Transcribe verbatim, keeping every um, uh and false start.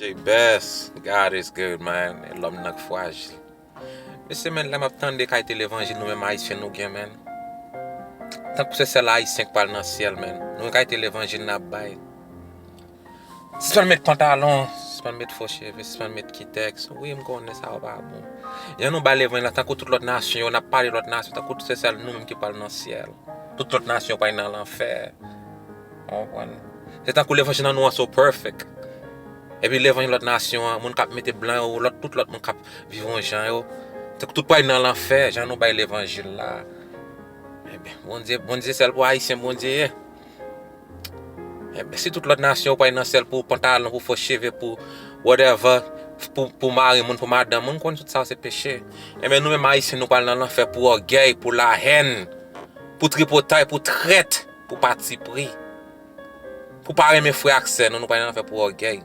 J B S, God is good, man. E lòm nan k frajil. Mesye, men, lè m ap tande kalite levanjil nou menm Ayisyen nou gen, men. Tankou se sèl Ayisyen k pral nan syèl, men. Nou gen kalite levanjil n ap bay. Sispann met pantalon, sispann met fo cheve, sispann met kitèks. Wi, m konnen sa yo pa bon. Jan nou bay levanjil la, tankou tout lòt nasyon yo, n ap pale lòt nasyon, tankou se sèl nou menm ki pral nan syèl. Tout lòt nasyon yo pral nan lanfè. Ou konprann? Se tankou levanjil nan nou an so perfect. Epi levanjil lòt nasyon an, moun k ap mete blan yo, lòt, tout lòt moun k ap viv yon jan yo. Tankou tout pral nan lanfè, jan nou bay levanjil la. Ebyen, Bondye, Bondye sèl pou Ayisyen, Bondye ye. Ebyen, si tout lòt nasyon yo pral nan syèl pou pantalon, pou fo cheve, pou whatever, pou, pou mari moun, pou madanm moun, konn tout sa se peche. Ebyen, nou menm Ayisyen, nou pral nan lanfè pou ògèy, pou lahèn, pou tripotay, pou trèt, pou patipri. Pou pa renmen frè ak sè nou, nou pral nan lanfè pou ògèy.